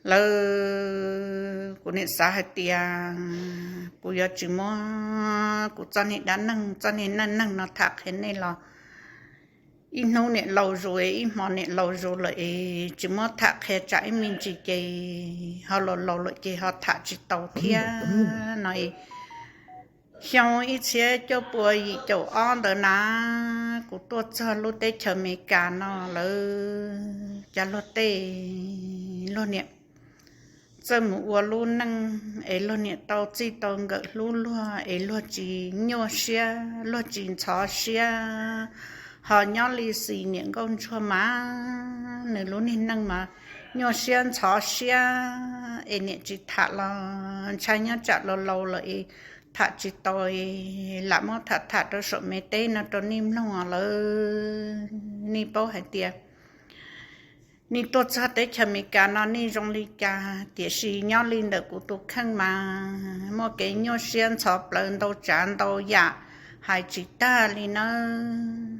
lawm. Kuv niam xav hais tias kuv yuav tsis muab kuv txoj niag dab neeg, txoj niag neej neeg no tham qhia nej los ib hnub niam laus zus, ib hmo niam laus zus lawm es tsis muab tham qhia tsam ib me ntsis ces ho laus laus lawm ces ho tham tsis tau thiab no. Xyoo ib txhiab cuaj pua yim caum ob ntawd na, kuv tuaj txog lub teb chaws Amelikas no lawm, cas luag tej, luag niam txawj mus ua lub neej es luag niam tau txij tau nkawm hlub luag es luag tsis nyuaj siab, luag tsis ntxhov siab. Ho nyob li xis niam nkauj ntsuag mas nws lub niag neej mas nyuaj siab ntxhov siab es niam tsis tham los ntshai nyob tsam laus laus lawm es tham tsis tau, lam muab tham tham rau saum me teb no rau nej mloog lawm. Nej paub hais tias nej tuaj txog teb chaws Amelikas no nej zoo li cas, tiam sis nyob li ntawm kuv tus kheej mas muaj kev nyuaj siab ntxhov plawv ntau tsav ntau yam, hais tsis tag li nawb.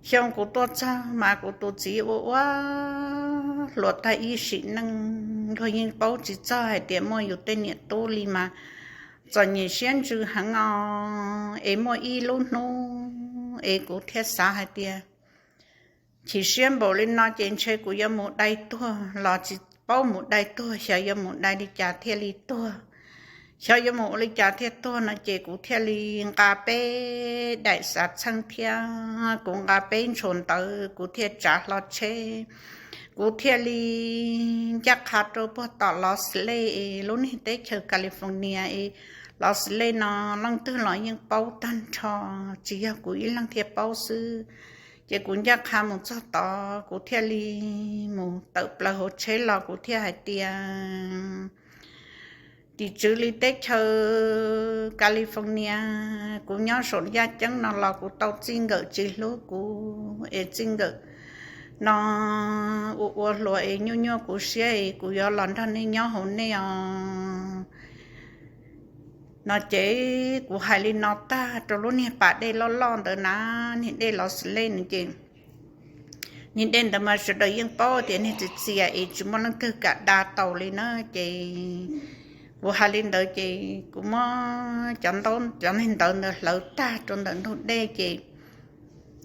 Xyoo kuv tuaj txog mas kuv tus txiv ua ua hluas tag ib sim neej, luag yeej paub tsis txog hais tias muaj yus tej niam tub li mas txom nyem siab ntsws heev os. Es muaj ib lub hnub es kuv thiaj xav hais tias chim siab npaum li no ces ntshe kuv yuav mus dai tuag los tsis paub mus dai tuag, xyov yuav mus dai li cas thiaj li tuag, xyov yuav mus ua li cas thiaj tuag no ces kuv thiaj li nqa peb daim xav txheej thiab kuv nqa peb ntshua ntawv, kuv thiaj tsav hlo tsheb, kuv thiaj li ncaj qha rau puag tom Los Angeles, lub niag teb chaws California. Los Angeles no leej twg los yeej paub tag nrho, tsis yog kuv ib leeg thiaj paub xwb. Ces kuv ncaj qha mus txog tod, kuv thiaj li mus tawm plaws hauv tsheb los kuv thiaj hais tias, tim tswv li teb chaws California, kuv nyob saum yaj ceeb no los kuv tau txij nkawm tsis hlub kuv es txij nkawm no ua ua hluas es nyuaj nyuaj kuv siab es kuv yuav los nrog nej nyob hauv nej os no. Ces kuv hais li no tag rau lub niag pas dej loj loj ntawd na, niag dej Los Angeles no ces niag dej ntawd mas sawv daws yeej paub tias niag txias txias es tsis muaj leej twg kam da tau li na. Ces kuv hais li ntawd ces kuv muab cov ntaub cov niag ntawv ntawd hlawv tag rau ntawm ntug dej ces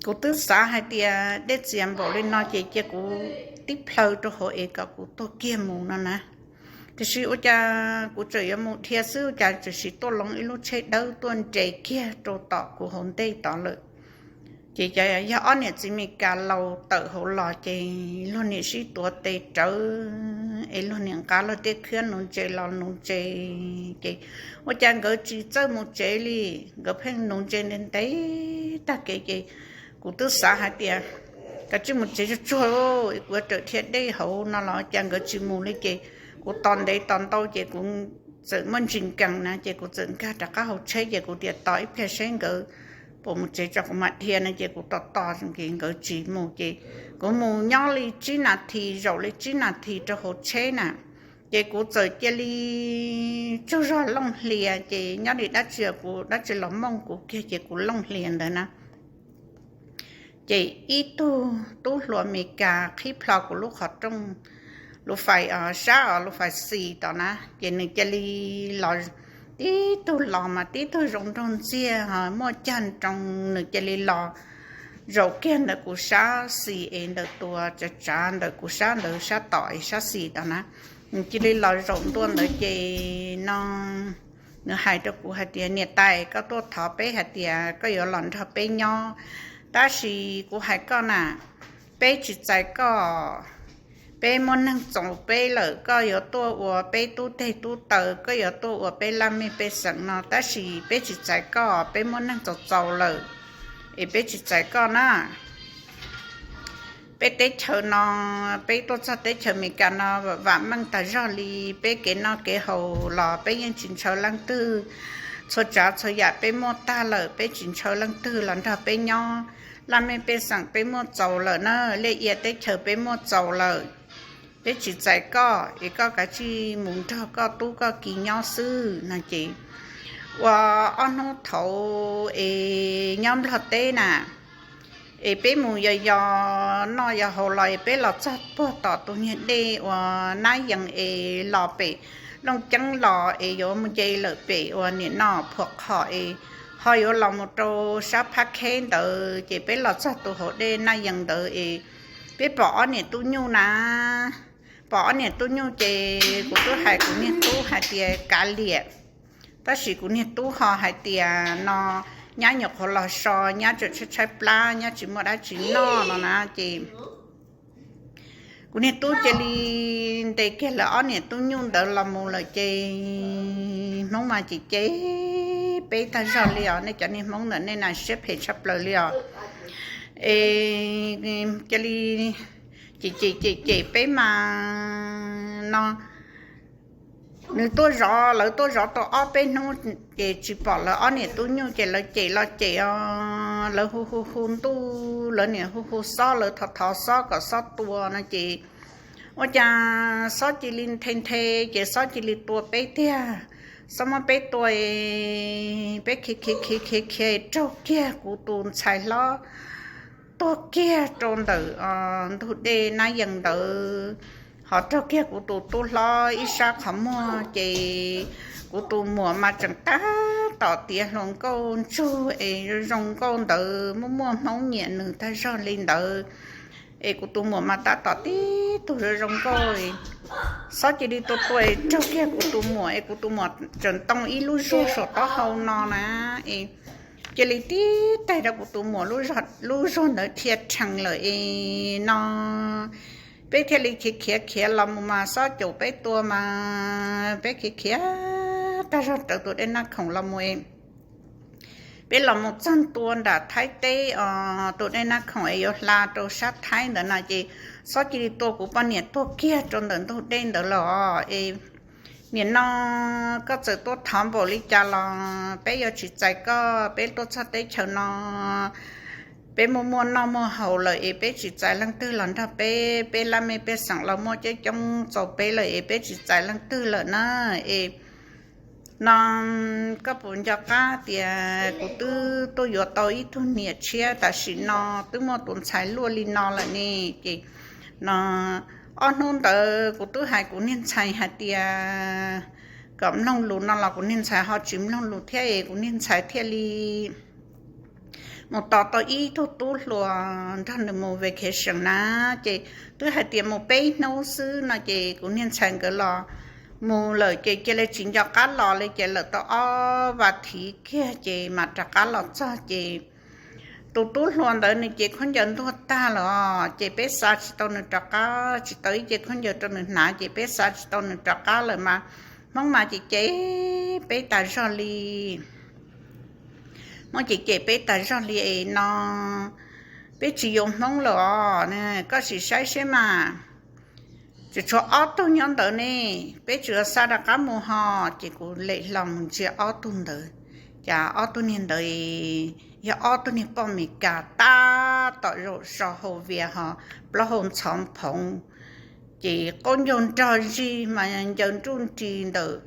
kuv twb xav hais tias dej txias npaum li no ces cia kuv tib plhaw rau hauv es kom kuv tuag kiag mus no na. Tiam sis ua cas kuv tseem yuav mus dhia xwb, ua cas tseem sim tuaj loo ib lub tsheb dawb tuaj nres kiag rau tom kuv hauv ntej tod lawm. Ces yog ob niam txiv Amelikas laus tawm hauv los ces luag niam sib tuav tes rawv es luag niam nqa luag tej khab nuv ntses los nuv ntses. Ces ua cas nkawd tsis txawj mus tsev li, nkawd pheej nuv ntses ntev ntev tag kev ces kuv twb xav hais tias kav tsij mus tsev tsuag tsuag, kuv yuav rawm dhia dej hauv no los cas nkawd tsis mus li. Ces kuv tos ntev tos ntau ces kuv txawm muaj ntsis nkees na, ces kuv txawm nkag rov qab hauv tsheb ces kuv tias tos ib pliag seb nkawd puas mus tsev tso kuv mam dhia no. Ces kuv tos tos ces nkawd tsis mus ces kuv mus nyob li tsib nas this, zaum li tsib nas this rau hauv tsheb na, ces kuv txawm cia li tsaug zog looj hlias. Ces nyob li dab tsi kuv dab tsi los mooj kuv kiag ces kuv looj hlias ntawd na. Ces ib tug tub hluas Amelikas qhib plho kuv lub qhov rooj, lub fais sab os, lub fais xis tod na, ces nws cia li los, tib tug los mas tib tug zoo nraug ntxiag muaj cag nroo, nws cia li los zaum kiag ntawm kuv sab xis es ntawm tus tsav tsav ntawm kuv sab ntawd, sab tom es sab xis tod na. Nws cia li los zaum ntua ntawd ces no nws hais rau kuv hais tias, niam tais, koj tuaj thov peb hais tias koj yuav los nrog peb nyob, tab sis kuv hais koj na, peb tsis txais koj. Peb muaj neeg txaus peb lawm, koj yuav tuaj ua peb tub teg tub taw, koj yuav tuaj ua peb laj mej pej xeem no, tab sis peb tsis txais koj, peb muaj neeg txaus txaus lawm, es peb tsis txais koj na. Peb teb chaws no, peb tuaj txog teb chaws Amelikas no vam meej tas zog li, peb kev noj kev haus los peb yeej tsis ntshaw leej twg, txhua tsav txhua yam peb muaj tag lawm, peb tsis ntshaw leej twg los nrog peb nyob. Laj mej pej xeem peb muaj txaus lawm na, liaj ia teb chaws peb muaj txaus lawm. Peb tsis txais koj, es koj kav tsij mus nrog koj tub koj ki nyob xwb no. Ces ua ob hnub thaud es nyob Nplog teb na, Es peb mus yos yos noj yos haus los es peb los txog puag tom tus niag dej uas Nab Yees es los pem Looj Ceeb los es yuav mus nce lawm pem uas nim no Phuam Qhom es ho yuav los mus rau sab Phab Kheb ntawd, ces peb los txog tus hauv dej Nab Yees ntawd es peb pom ob niam tub nyuj na. Pom ob niam tub nyuj ces kuv twb hais kuv niag tub hais tias kav liam, tab sis kuv niag tub ho hais tias no nyab nyuam qhuav los so, nyab tseem tshaib tshaib plab, nyab tsis muaj dab tsi noj no na. Ces kuv niag tub cia li ntes kiag lawv ob niam tub nyuj ntawd los mus lawm ces Hmoob mas ces cem peb tag zog li os. Nej cov niag Hmoob ntawm nej na siab phem tshaj plaws li os. Es cia li cem cem cem cem peb mas no nws tuaj zov, lawv tuaj zov tau ob peb hnub ces tsis pom lawv ob niam tub nyuj ces lawv cem los cem os, lawv hu hu hu ntuj, lawv niam hu hu xob, lawv thov thov xob kom xob tua no ces ua cas xob cia li nthe nthe ces xob cia li tua peb tiag. Xob muab peb tua, peb khiav khiav khiav khiav khiav raug kiag kuv tus ntxhais hlob tuag kiag rau ntawm ntug dej Nab Yees ntawd, ho raug kiag kuv tus tub hlob ib sab qhov muag ces kuv tus muam mas tseem tab tom tiav hluas nkauj ntsug es zoo nkauj ntawd, muaj muaj Hmoob nyiam nws tag zog li ntawd. Es kuv tus muam mas tab tom tib tug zoo zoo nkauj, xob cia li tua tua raug kiag kuv tus muam es kuv tus muam tseem ntoo ib lub zuag saum taub hau no na. Es cia li tib taig rau kuv tus muam lub zuag ntawd dhia rhees lawm es no peb thiaj li khiav khiav khiav los mus mas xob caum peb tua mas peb khiav khiav tag zog rawv tus dej Nab Khoom los mus es peb los mus txog ntua nram Thaib teb os, tus dej Nab Khoom es yuav hla rau sab Thaib ntawd na ces xob cia li tua kuv poj niam tuag kiag rau ntawm ntug dej ntawd los es nim no koj txawm tuaj thov npaum li cas los peb yuav tsis txais koj. Peb tuaj txog teb chaws no peb muaj muaj noj muaj haus lawm es peb tsis txais leej twg los nrog peb, peb laj mej pej xeem los muaj coob coob txaus peb lawm es peb tsis txais leej twg lawm na. Es no koj puas nco qab tias kuv twb tuaj yuav tau ib tug niam tshiab, tam sim no twb muaj tus ntxhais luaj li no lawm ne? Ces no ob hnub ntawd kuv twb hais kuv niag ntxhais hais tias kom mloog lus no los kuv niag ntxhais ho tsis mloog lus thiab es kuv niag ntxhais thiaj li mus tos tau ib tug tub hluas nrog nws mus vacation na. Ces twb hais tias mus peb hnub xwb no ces kuv niag ntxhais nkawd los mus lawm ces cia li tsis nco qab los li ces lawm tau ob vas thiv kiag ces mam rov qab los txog ces tus tub hluas ntawd nws cev khaub ncaws ntuag tag lawm os, ces peb xa tsis tau nws rov qab, tsis tau ib ce khaub ncaws rau nws hnav ces peb xa tsis tau nws rov qab lawm mas Hmoob mas ces cem peb tas zog li. Hmoob ces cem peb tas zog li no, peb tsis yuav Hmoob lawm os, koj sim saib seb mas. Tseem tshuav ob tug nyob ntawd ne, peb tseem xa rov qab mus ho. Ces kuv lem hlo mus ntsia ob tug ntawd, cas ob tug niag ntawd yog ob tug niag poj Mes Kas tab tom zaum so hau vias ho plaub hau ntxhov phoov, ces qaub ncaug nrog zig mas ncaws nruj nris ntawm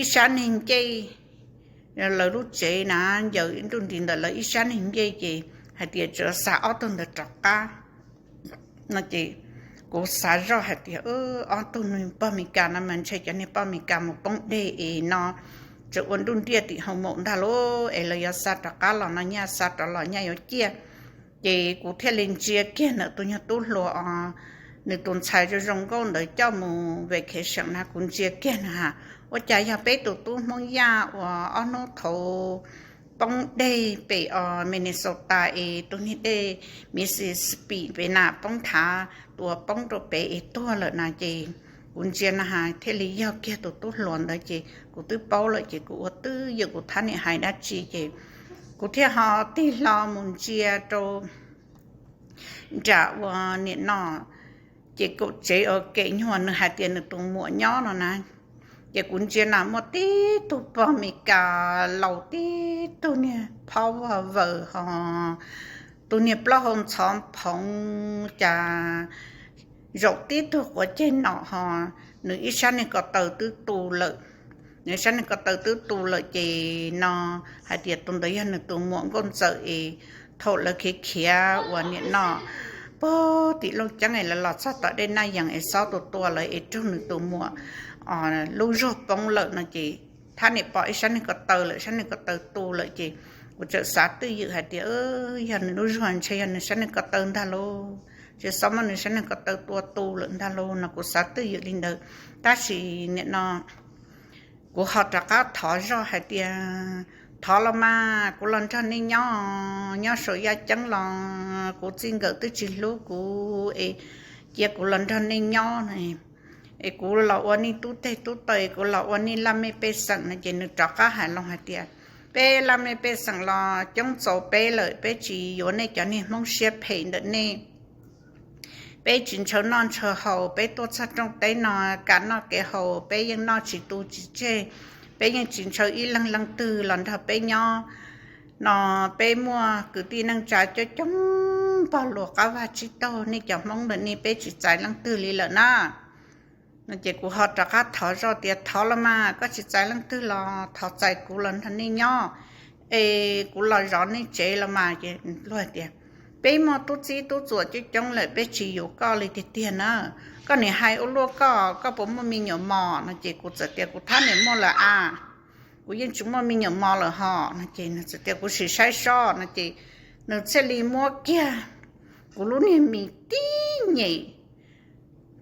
ib sab niag ncej, lawv lub tsev na, ncaws nruj nris ntawm lawv ib sab niag ncej ces hais tias tseem xa ob tug ntawd rov qab no ces kuv xav zoj hais tias ob tug niag poj Mes Kas no mas ntshe cov niag poj Mes Kas mus poob dej es no tseem ua nruj nriaj tim hau maum ntag lauj, es lawv yuav xa rov qab los no nyaj xa rov los nyaj yuav ciaj. Ces kuv thiaj li ntsia kiag ntawm tus nyuag tub hluas os, nws tus ntxhais zoo zoo nkauj ntawd coj mus vacation na, kuv ntsia kiag na, ua cas yog peb tus tub Hmoob Yaj uas ob hnub thaud poob dej pem os Minnesota es tus niag dej Mississippi pem na poob thav tua poob rau pem es tuag lawm na. Ces kuv ntsia na has thiaj li yog kiag tus tub hluas ntawd ces kuv twb paub lawm ces kuv ua twj ywm kuv thab niam hais dab tsi ces kuv thiaj ho tig hlo mus ntsia rau nram uas nim no ces kaum tsev uas kem nyuag nws hais tias nws tus muam nyob no na. Ces kuv ntsia na muaj tib tug pog Mes Kas laus tib tug niag phob vag vaws ho tus niag plaub hau ntxhov phoov cas zaum tib tug quav ceg nom ho nws ib sab niag ko taw twb tu lawm. Nws ib sab niag ko taw twb tu lawm ces no hais tias tus ntawd yog nws tus muam nkauj ntxawm es thaum lawv khiav khiav uas nim no puag tim Looj Ceeb es lawv los txog tom Dej Naj Yees es xob tua tua lawv es raug nws tus muam lub zuag poob lawm no ces, thab niam pom ib sab neeg ko taw lawm, sab neeg ko taw tu lawm ces kuv txawm xav twj ywm hais tias yog nws lub zuag ntshe yog nws sab neeg ko taw ntag lauj, ces xob muab nws sab neeg ko taw tua tu lawm ntag lauj no kuv xav twj ywm li ntawd. Tab sis nim no kuv ho rov qab thov zoj hais tias thov los mas kuv los nrog nej nyob, nyob saum yaj ceeb los kuv txij nkawm twb tsis hlub kuv es cia kuv los nrog nej nyob es kuv los ua nej tub teg tub taw, kuv los ua nej laj mej pej xeem no ces nws rov qab hais loo hais tias peb laj mej pej xeem los coob txaus peb lawm, peb tsis yuav nej cov niag Hmoob siab phem ntawm nej. Peb tsis ntshaw noj ntshaw haus, peb tuaj txog rooj teb no kev noj kev haus peb yeej noj tsis tu tsis tseg, peb yeej tsis ntshaw ib leeg leej twg los nrog peb nyob no. Peb muaj kwv tij neej tsa coob coob pog luas qab vaj tsib taug, nej cov Hmoob ntawm nej peb tsis txais leej twg li lawm na no ces kuv ho rov qab thov zoj tias thov los mas koj tsis txais leej twg los thov txais kuv los nrog nej nyob es kuv los zov nej tsev los mas. Ces luag tias peb muaj tub txib tub txuas coob coob lawm, peb tsis yuav koj li tiag tiag na. Koj niam hais ua luaj koj, koj puas muaj me nyuam mos no ces kuv txawm tias kuv thab niam muaj lawm a, kuv yeej tsis muaj me nyuam mos lawm hos no ces nws txawm tias kuv sim saib seb no ces nws thiaj li muab kiag kuv lub niag mis tib nyem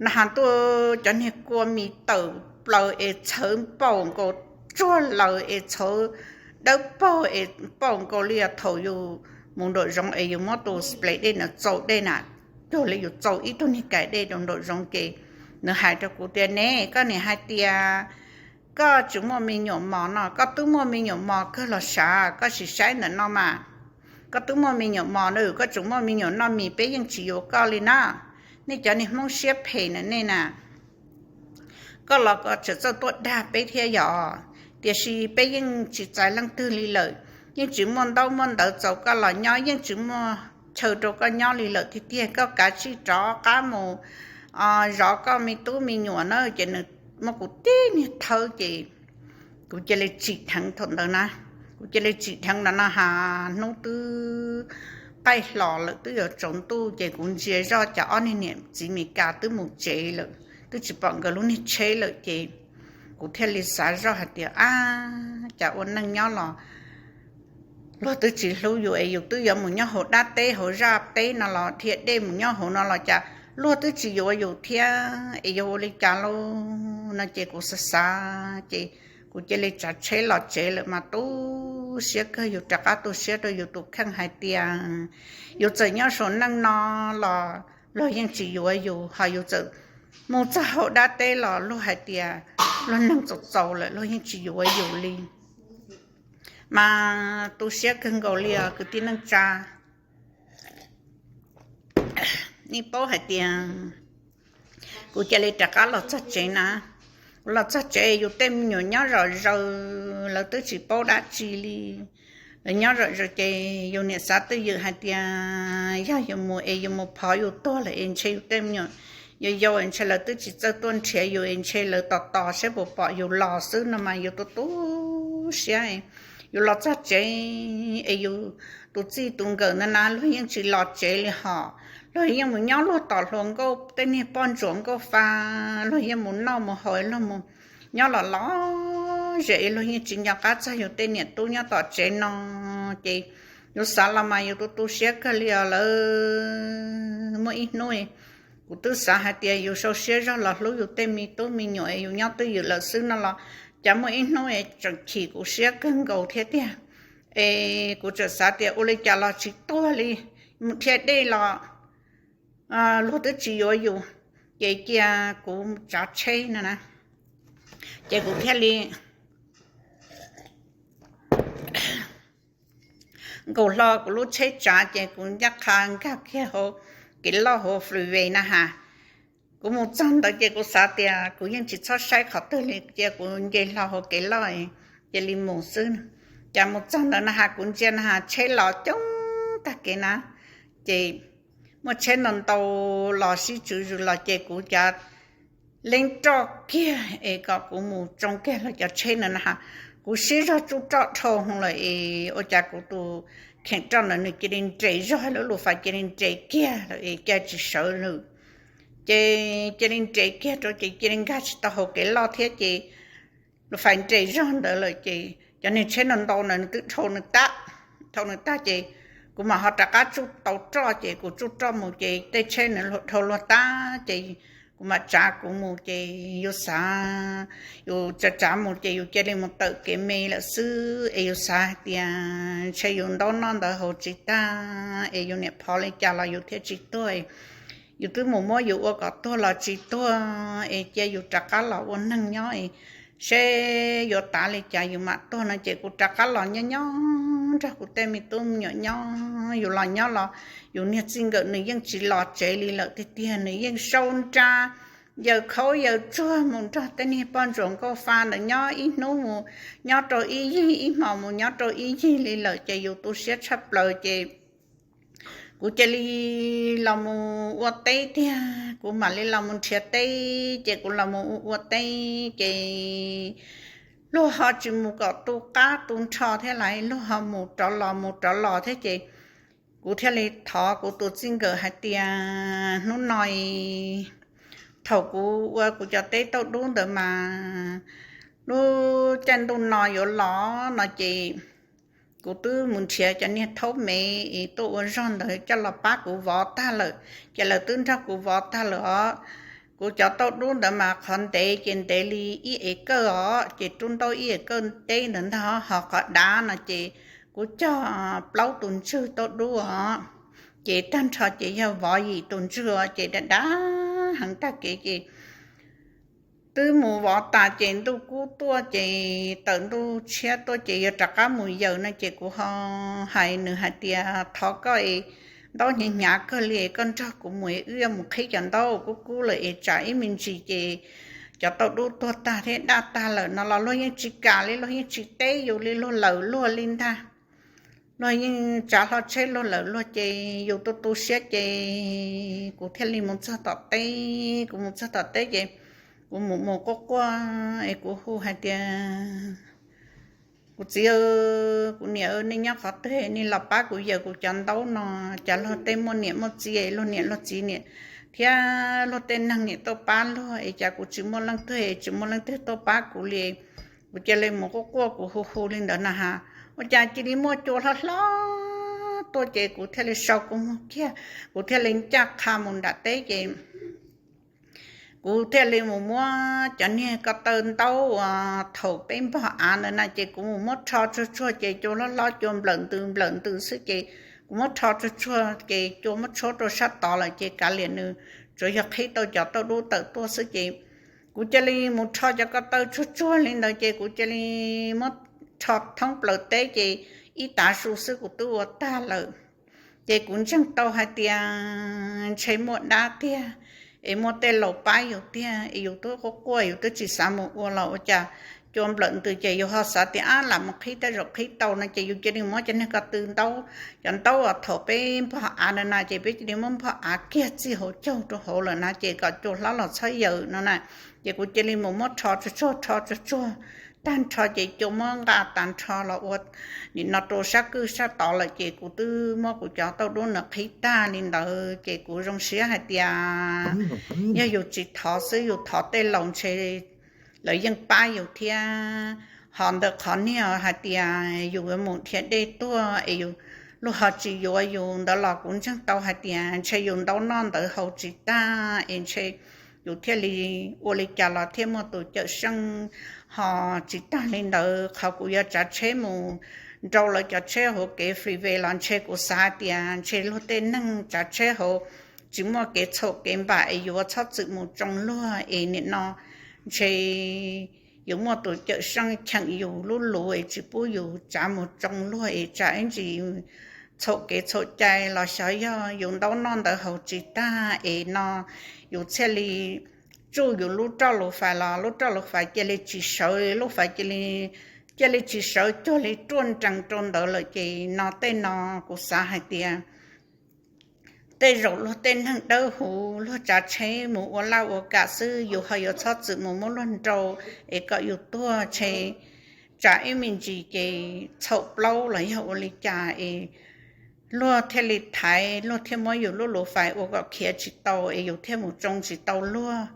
na has tuaj cov niag kua mis tawm plaws es txhawv npaum nkaus tsuag laws es txhawv dawb paug es npaum nkaus li thaum yus mus nraum zoov es yus muab tus splav dej no txaus dej na, cuag li yus txaus ib tug niag kais dej rau nraum zoov ces nws hais rau kuv tias ne, koj niam hais tias koj tsis muaj me nyuam mos no, koj twb muaj me nyuam mos kawg los sav, koj sim saib ntawm no mas. Koj twb muaj me nyuam mos na, koj tseem muaj me nyuam noj mis, peb yeej tsis yuav koj li na. Nej cov niag Hmoob siab phem na nej na, koj los koj tseem txawj tuaj dag peb thiab yom. Tiam sis peb yeej tsis txais leej twg li lawm, yeej tsis muaj ntaub muaj ntawv txaus koj los nyob, yeej tsis muaj chaw rau koj nyob li lawm tiag tiag. Koj kav tsij rov qab mus zov koj me tub me nyuam na. Ces nws muab kuv tib niag thawb ces kuv cia li tsim dheev thaum ntawd na. Kuv cia li tsim dheev ntawd no has hnub twb qaij hlo lawm, twb yuav tsaus ntuj ces kuv ntsia zoj cas ob niag niam txiv Meskas twb mus tsev lawm, twb tsis pom nkawd lub niag tsheb lawm ces kuv thiaj li xav zoj hais tias ab, cas ua neej nyob los luag twb tsis hlub yus es yus twb yuav mus nyob hauv dab teb hauv zaj teb no los dhia dej mus nyob hauv no los cas luag twb tsis yuav yus thiab es yuav ua li cas lauj no ces kuv xav xav ces kuv cia li tsav tsheb los tsev lawm mas tu siab kawg. Yus rov qab tu siab rau yus tus kheej hais tias yus txawm nyob saum neej no los luag yeej tsis yuav yus, ho yus txawm mus txog hauv dab teb los luag hais tias luag neeg txaus txaus lawm luag yeej tsis yuav yus li. Mas tu siab kawg nkaus li os kwv tij neej tsa. Nej paub hais tias kuv cia li rov qab los txog tsev na. Kuv los txog tsev yus tej me nyuam nyob zom zaws, lawv twb tsis paub dab tsi li. Lawv nyob zom zaws ces yus niam xav twj ywm hais tias yog yus mus es yus mus phov yus tuag lawm es ntshe yus tej me nyuam yau yau es ntshe lawv twb tsis txawj tuaj nrhiav yus es ntshe lawv tos tos saib puas pom yus los xwb no mas yus tu tu siab. Yus los txog tsev es yus tus txij tus nkawm ntawd na luag yeej tsis los tsev li hos, luag yeej mus nyob luag tom hluas nkauj tej niag poj ntsuam nkauj fa, luag yeej mus noj mus haus, luag mus nyob los los zem es luag yeej tsis nco qab txog yus tej niam tub nyob tom tsev no. Ces yus xav los mas yus tu tu siab kawg li os lawm. Muaj ib hnub kuv twb xav hais tias yus sau siab zog los hlub yus tej me tub me nyuam es yus nyob twj ywm lawm xwb no los cas muaj ib hnub es tseem chim kuv siab kawg nkaus thiab tiag. Es kuv tseem xav tias ua li cas los tsis tuag li, mus dhia dej los luag twb tsis yuav yus, ces cia kuv tsav tsheb no na. Ces kuv thiaj li nkaus hlo kuv lub tsheb tsav ces kuv ncaj qha nkag kiag hauv kev loj hauv freeway na has. Kuv mus txog ntawd ces kuv xav tias kuv yeej tsis txhob saib qhov twg li, cia kuv nce hlo hauv kev loj cia li mus xwb. Cas mus txog ntawd na has kuv ntsia na has tsheb los coob tag kev na, ces muaj tsheb ntau ntau los sib tswv zws los ces kuv cav leeb roj kiag es kom kuv mus tsoo kiag los cov tsheb ntawd na has. Kuv sib zog tsuj roj dhau hwv lawm es ua cas kuv tus kheem roj ntawd nws cia li nres zog, lub lus fais cia li nres kiag lawm es cia tsis sawv lawm. Ces cia li nres kiag rau ces cia li nkag tsis tau hauv kev loj thiab ces lus fais nres zog ntawd lawm ces cov niag tsheb no ntau ntawd nws twb dhau nws tag, dhau nws tag ces kuv mam ho rov qab tsuj tau roj ces kuv tsuj roj mus ces tej tsheb nws dhau luag tag ces kuv mam tsav kuv mus ces yus xav, yus tsav tsav mus ces yus cia li mus tawm kev me lawm xwb es yus xav hais tias ntshe yus ntaub noj ntawd haus tsis tag es yus niam phov li cas los yus thiaj tsis tuag, yus twb mus muab yus ua kom tuag los tsis tuag es cia yus rov qab los ua neeg nyob es seb yuav tav li cas yus mam tuag no ces kuv rov qab los nyob nyob nrog kuv tej me tub me nyuam nyob. Yus los nyob los yus niag txij nkawm nws yeej tsis los tsev li lawm tiag tiag, nws yeej sau nra yaws khaub yaws tsuag mus nrog tej niag poj ntsuam nkauj fa ntawd nyob ib hnub mus nyob rau ib yig, ib hmos mus nyob rau ib yig li lawm ces yus tu siab tshaj plaws ces kuv cia li los mus ua teb tiag, kuv mam li los mus nrhiav teb ces kuv los mus ua teb ces luag ho tsis mus kom tu qab tu nrho thiab lais, luag ho mus rov los mus rov los thiab ces kuv thiaj li thov kuv tus txij nkawm hais tias hnub no thaum kuv ua kuv cov teb tauj dub ntawd mas lub caij ntuj no yuav los no ces kuv twb mus nrhiav cov niag thaub me es tuaj ua zog ntawd coj los pab kuv vov tag lawm ces lawv twb nrog kuv vov tag lawm os. Kuv cov tauj dub ntawd mas qhov ntev ces ntev li ib ev kawj os, ces rub ntaub ib ev kawj teb ntawd ntag, ho qhov dav no ces kuv cog plaub tus ntswg tauj dub os, ces tag nrho ces yog vov yim tus ntswg os, ces dav dav heev tag kev ces twb mus vov tas ces ntuj kub tuaj ces tawm ntuj tshiab tuaj ces yuav rov qab mus yaws no ces kuv ho hais nws hais tias thov koj es ntaub hnyav hnyav kawg li es koj nrog kuv mus es wb yuav mus qhib cov ntaub kub kub lawm es tsam ib me ntsis ces cov tauj dub tuag tag thiab daj tag lawm no los luag yeej tsis kam li, luag yeej tsis teb yus li, luag lawm luag li ntag. Luag yeej tsav hlo tsheb luag lawm luag ces yus tu tu siab ces kuv thiaj li mus txog tom teb. Kuv mus txog tom teb ces kuv mus mus quaj quaj es kuv hu hais tias kuv txiv, kuv niam, nej nyob qhov twg nej los pab kuv yaws kuv cov ntaub no. Cas luag tej muaj niam muaj txiv, luag niam luag txiv niam thiab luag tej neeg niam tuaj pab luag es cas kuv tsis muaj leej twg, tsis muaj leej twg tuaj pab kuv li. Kuv cia li mus quaj quaj kuv hu hu li ntawd na has, ua cas cia li muaj cua hlob hlob tuaj ces kuv thiaj li sau kuv muag kiag, kuv thiaj li ncaj qha mus nram teb ces kuv thiaj li mus muab cov niag ko taw ntaub uas thaum peb npog av ntawd na ces kuv mus muab rho tsuag tsuag ces cua hlob hlob cua nplawm ntws nplawm ntws xwb ces kuv muab rho tsuag tsuag ces cua muab tshuab rau sab tod lawm ces kav liam nws tsuas yog qhib tau cov tauj dub tawm tuaj xwb ces kuv cia li mus rho cov ko taw tsuag tsuag li ntawd ces kuv cia li muab rho thoob plaws teb ces ib tav su xwb kuv twb ua tag lawm. Ces kuv ntseeg tau hais tias ntshe muaj dab tiag es muaj tej laus pab yus tiag es yus twb quaj quaj yus twb tsis xav mus ua los ua cas cua nplawm ntws ces yus ho xav tias ab lam mus qhib tej zaum qhib tau no ces yus cia li muab cov niag ko taw ntaub, cov ntaub uas thaum peb npog av na na ces peb cia li muab npog av kiag txij hauv caug rau hauv lawm na ces kom cua hlob los txhob yaws no na. Ces kuv cia li mus muab rho tsuag tsuag rho tsuag tsuag tag nrho ces cua muab nqa tag nrho los ua nim no rau sab kwj sab tod lawm ces kuv twb muab kuv cov tauj dub no qhib tag li ntawd ces kuv zoo siab hais tias yog yus tsis thov xwb, yus thov tej laus ntshe lawv yeej pab yus thiab. Ho ntawm qhov niag hais tias yus yuav mus nrhiav dej tuag es yus, luag ho tsis yuav yus ntawd los kuv ntseeg tau hais tias ntshe yus ntaub noj ntawd haus tsis tag es ntshe yus thiaj li ua li cas los thiaj muaj tus cawm seej ho tsis tag li ntawd. Qhov kuv yuav tsav tsheb mus nrau lawv cov tsheb hauv kev freeway los ntshe kuv xav hais tias ntshe luag tej neeg tsav tsheb hauv tsis muaj kev txhaum kev npam es yuav txhob txwm mus tsoo luag es nim no ntshe yuav muaj tus cawm seej cheem yus lub lus es tsis pub yus tsav mus tsoo luag es tsam ib ntsis txhaum kev txhaum cai los xyov yog yus ntaub noj ntawd haus tsis tag es no yus thiaj li tsuj yus lub roj lus fais los lub roj lus fais cia li tsis sawv, lub fais cia li tsis sawv cuag li ruaj nrees rau ntawd lawm ces no tej no kuv xav hais tias tej zaum luag tej neeg dawb huv luag tsav tsheb mus ua laj ua kam xwb yus ho yuav txhob txwm mus muab luag nrau es kom yus tuag ntshe tsam ib me ntsis ces txhaum plaub los yog ua li cas es luag thiaj li thaiv, luag thiaj muab yus lub lus fais ua kom khiav tsis tau es yus thiaj mus tsoo tsis tau luag.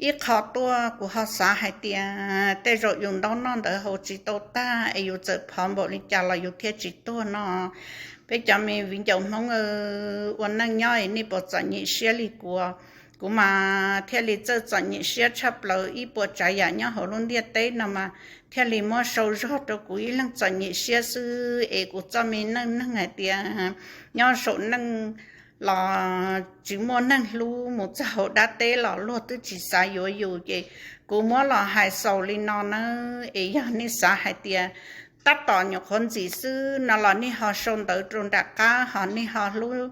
Ib qho tuaj kuv ho xav hais tias tej zaum yus ntaub noj ntawv haus tsis tau tag es yus txawm phov npaum li cas los yus thiaj tsis tuag no. Peb cov me viv ncaus Hmoob ua neej nyob es nej puas txom nyem siab li kuv? Kuv mas thiaj li txawj txom nyem siab tshaj plaws, ib puas tsav yam nyob hauv lub ntiaj teb no mas thiaj li muab sau zog rau kuv ib leeg txom nyem siab xwb es kuv txoj me neej neeg hais tias nyob saum neej los tsis muaj neeg hlub, mus txog hauv dab teb los luag twb tsis xav yuav yus, ces kuv muab los hais xaus li no nawb. Es yog nej xav hais tias tab tom nyuam qhuav ntxim xwb no los nej ho sau ntawv rau nram qab, ho nej ho hlub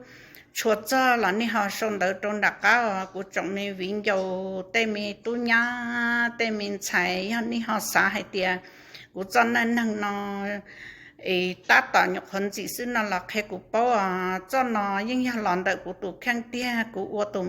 tshua txog los nej ho sau ntawv rau nram qab os kuv tsoom me viv ncaus, tej me tub nyab tej me ntxhais, yog nej ho xav hais tias kuv txoj neej neeg no es tab tom nyuam qhuav ntxim xwb no los qhia kuv paub os. Txoj no yeej yog los ntawm kuv tus kheej tiag, kuv ua tus